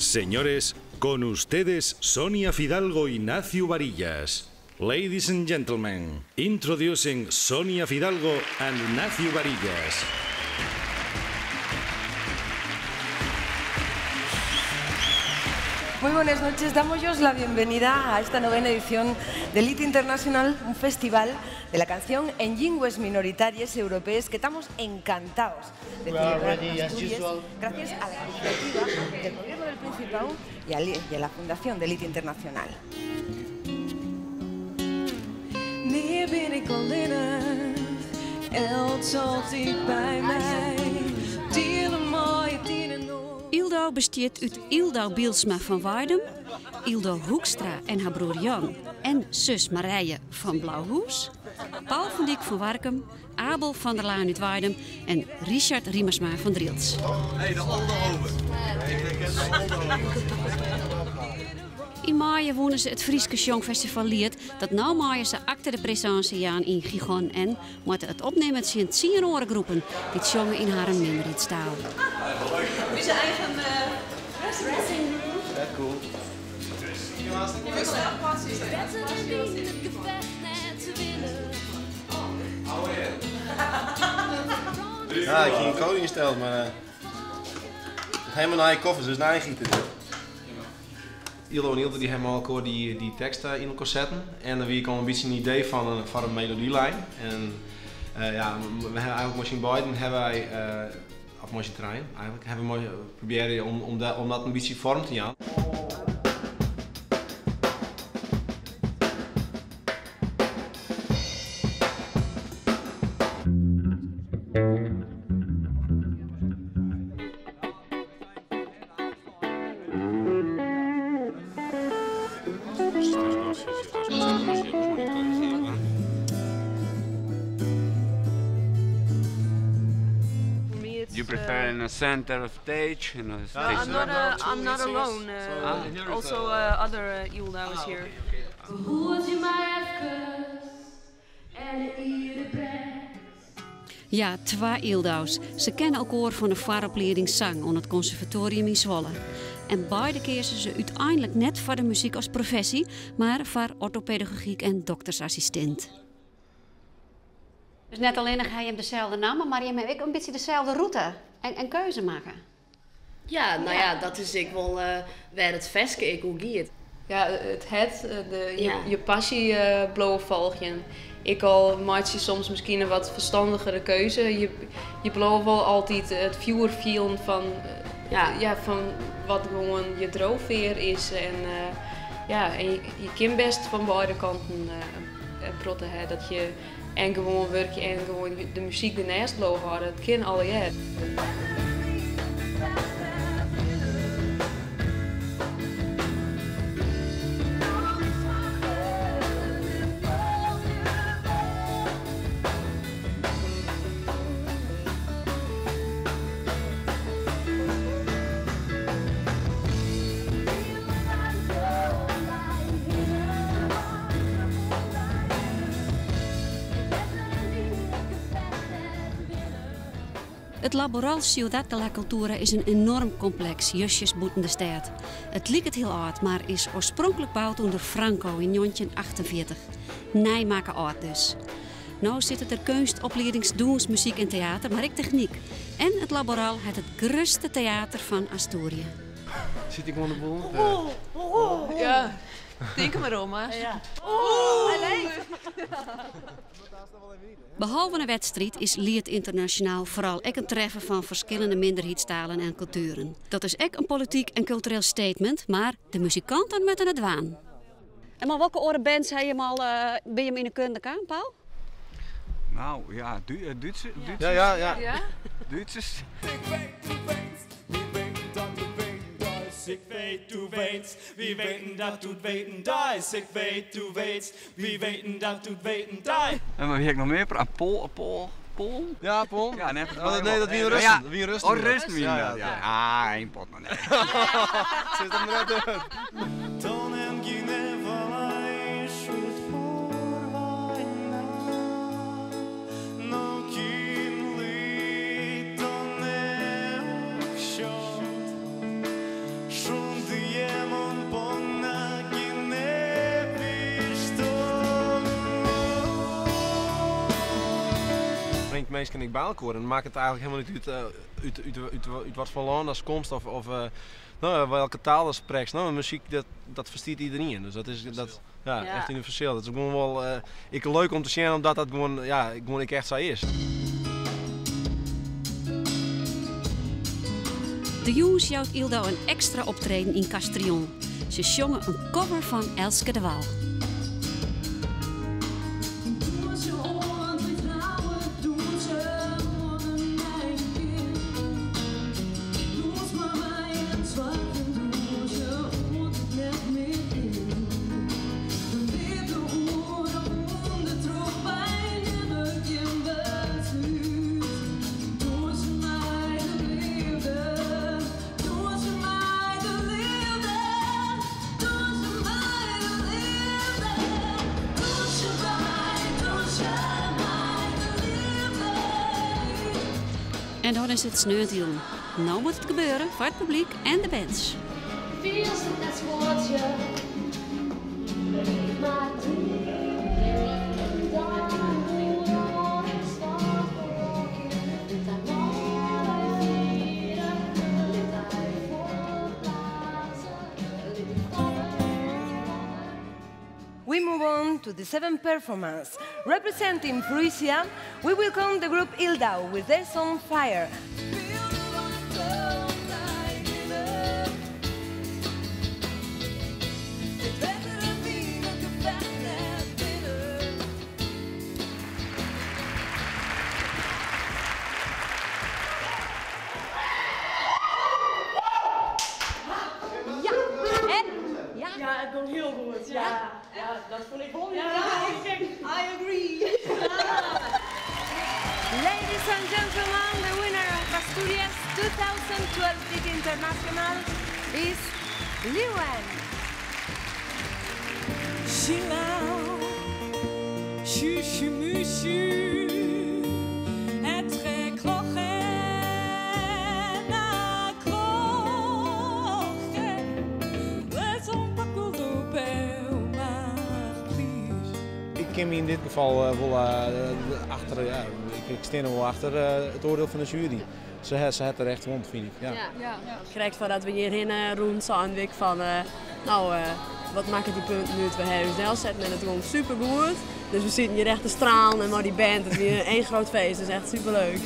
Señores, con ustedes Sonia Fidalgo y Nacio Varillas. Ladies and gentlemen, introducing Sonia Fidalgo and Nacio Varillas. Muy buenas noches, damos la bienvenida a esta novena edición del Lied International, un festival de la canción en llingües minoritarias europeas que estamos encantados de celebrar en Asturias gracias a la iniciativa del Gobierno del Principado y a la Fundación del Lied Internacional. Nea bin ik allinnich, elts altyd by my. Diele moaie tiden oer. Yldau bestiet út Yldau Bylsma fan Weidum, Yldau Hoekstra en har broer Jan en sus Marije fan Blauhûs, Paul van Dyk fan Warkum, Abel van der Laan út Weidum en Richard Riemersma fan Drylts. Yn maaie wûnen se it Fryske Sjongfestival Liet, dat no meie se acte de présence jaan yn Gijón en moatte it opnimme tsjin tsien oare groepen dy't sjonge yn harren minderheidstaal. Ús eigen dressing room. Ja, ik hie in code ynsteld, mar helemaal nije koffers, dus nije giet it. Yldau en Ylde dy hawwe mei elkoar dy tekst yn elkoar setten en dan wie ik al in bytsje in idee fan foar in melodylijn. En ja, we hawwe eigentlik mei syn beiden hawwe wy, of mei syn trijen eigentlik, hawwe we probearre om dat in bytsje foarm te jaan. You prefer in a center of stage? In a stage I'm not, I'm not alone. Also, other Yldau is here. Behoedzje my efkes en de ierde brekt. Ja, twa Yldaus. Se kenne elkoar fan de foaroplieding sang oan it konservatorium yn Zwolle. En beide keazen se úteinlik net foar de muzyk as professy, mar foar ortopedagogyk en doktersassistint. Dus net allinnich ha jim deselde namme, mar jim hawwe ek in bytsje deselde rûte en keuze makke. Ja, no ja, dat is ek wol wêr it ferske ek oer giet. Ja, it hert, de, je passy bliuwe folgjen. Ek al meitsje je soms miskien in wat ferstandigere keuze, je bliuwe wol altyd it fjoer fielen fan, ja, fan wat gewoan je driuwfear is. En, ja, en je kin bêst fan beide kanten in protte ha. Dat je en gewoan wurkje en gewoan de muzyk derneist bliuwe hâlde. It kin allegear. It Laboral Ciudad de la Cultura is in enoarm kompleks justjes bûten de stêd. It liket hiel âld, mar is oarspronklik boud ûnder Franco yn 1948. Nij makke âld dus. No sitte der keunst, opliedings, dûns, muzyk en teater, mar ek technyk. En it Laboral hat it grutste teater fan Asturië. Sit ik oan de boel? Ja, tink mar om, hè. Behalve in wedstriid is Liet Ynternasjonaal foaral ek in treffen fan ferskillende minderheidstalen en kultueren. Dat is ek in polityk en kultureel statement, mar de muzikanten moatte it dwaan. En mei welke oare bands ha jim al, binne jim yn 'e kunde kaam, Paul? Nou ja, Dútsers. Ja, ja, ja. Ja? Dútsers. Ik weet, du weenst, wy weten dat du weten deist. Ik weet, du weenst, wy weten dat du weten deist. Ik weet, du weenst, wy weten dat du weten deist. En waar heb ik nog meer? Pol, Pol, Pol? Ja, Pol. Ja, net. Oh, nee, dat wie in Russen. Dat wie in Russen. Oh, Russen wie Ja, dat, ja. ja. Ah, één pot nog net. Zit hem net uit. minsken ek by elkoar. En it makket eigentlik hielendal net út út út watfoar lân datst komst of no, welke taal datst sprekst. No, muzyk dat ferstiet iderien. Dus dat is dat, ja, echt universeel. Dat is gewoan wol ek leuk om te sjen omdat dat gewoan, ja, gewoan ek echt sa is. De jûns jout Yldau in ekstra optreden yn Castrillon. Se sjonge in cover fan Elske DeWall. En dan is it sneontejûn. No moat it gebeure foar it publyk en de bands. Fielst it net skoatsje, leef mar We move on to the seventh performance. Representing Frisia, we welcome the group Yldau with their song Fire. Ja, en? Ja, ja it gie hiel goed. Ja, ja dat fûn ik wol. Ja, I agree. Ladies and gentlemen, the winner of Asturias 2012 Liet International is Liwen. Chila, chuchu muchu, het gekloche na kloche, Ik kin my yn dit gefal wol achter, ja, ik stean wol achter it oardiel fan de sjuery. Se hat terecht wûn, fyn ik. Ja. Ja. Krekt foardat we hjirhinne rûnen seinen we fan, no, wat makket dy punten út? We hawwe ús delsetten en it gie supergoed. Dus we sieten hjir echt te stralen en mei dy band, it wie één groot feest, dus echt superleuk.